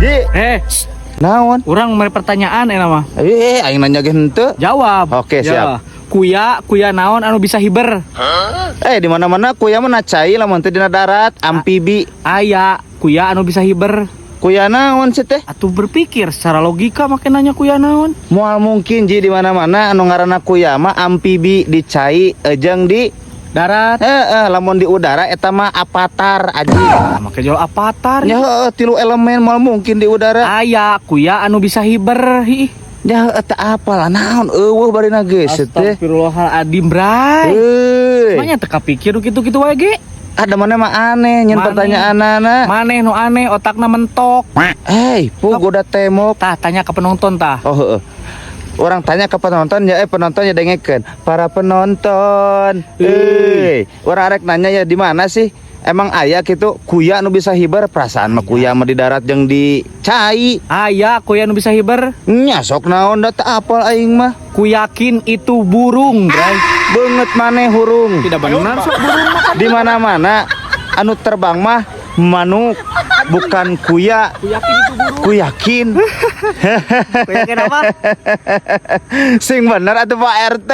Ji. Eh, Naon? Urang mere pertanyaan eta mah. Eh, aing nanya ge henteu. Jawab. Oke, Ya. siap. Kuya, kuya naon anu bisa hiber? Eh, di mana-mana kuya mah cai, lamun teu dina darat, amfibi. Aya, kuya anu bisa hiber. Kuya naon sih teh? Atuh berpikir secara logika, make nanya kuya naon. Moal mungkin, Ji, di mana-mana anu ngaranna kuya mah amfibi, di cai jeung di darat. Eh, lamun di udara eta mah avatar, aji. Nah, make jawab avatar. Ya heueuh, tilu elemen, moal mungkin di udara. Aya kuya anu bisa hiber. Hi. Ya heueuh, teu apal naon, euweuh barina geus teh. Astagfirullahaladzim, Bray. Euy. Makanya teka pikir gitu-gitu wae ge. Ada mana mah aneh nyen Maneh. Pertanyaanana. Maneh nu aneh, otakna mentok. Eh, pu goda temok. Tah, tanya ke penonton tah. Oh, heeh. Urang tanya ke penonton ya, eh, penontonnya dengekeun. Para penonton. Eh, urang arek nanya ya, di mana sih? Emang aya gitu kuya nu bisa hiber? Perasaan mah kuya mah di darat jeung di cai. Aya kuya nu bisa hiber. Nya sok naon, da teu apal aing mah. Ku yakin itu burung, Bray. Beungeut maneh hurung. Tidak benar, sok burung mah. Di mana-mana anu terbang mah manuk, bukan kuya. Ku yakin itu burung. Ku yakin. Ku yakin apa? Sing bener atuh, Pak RT.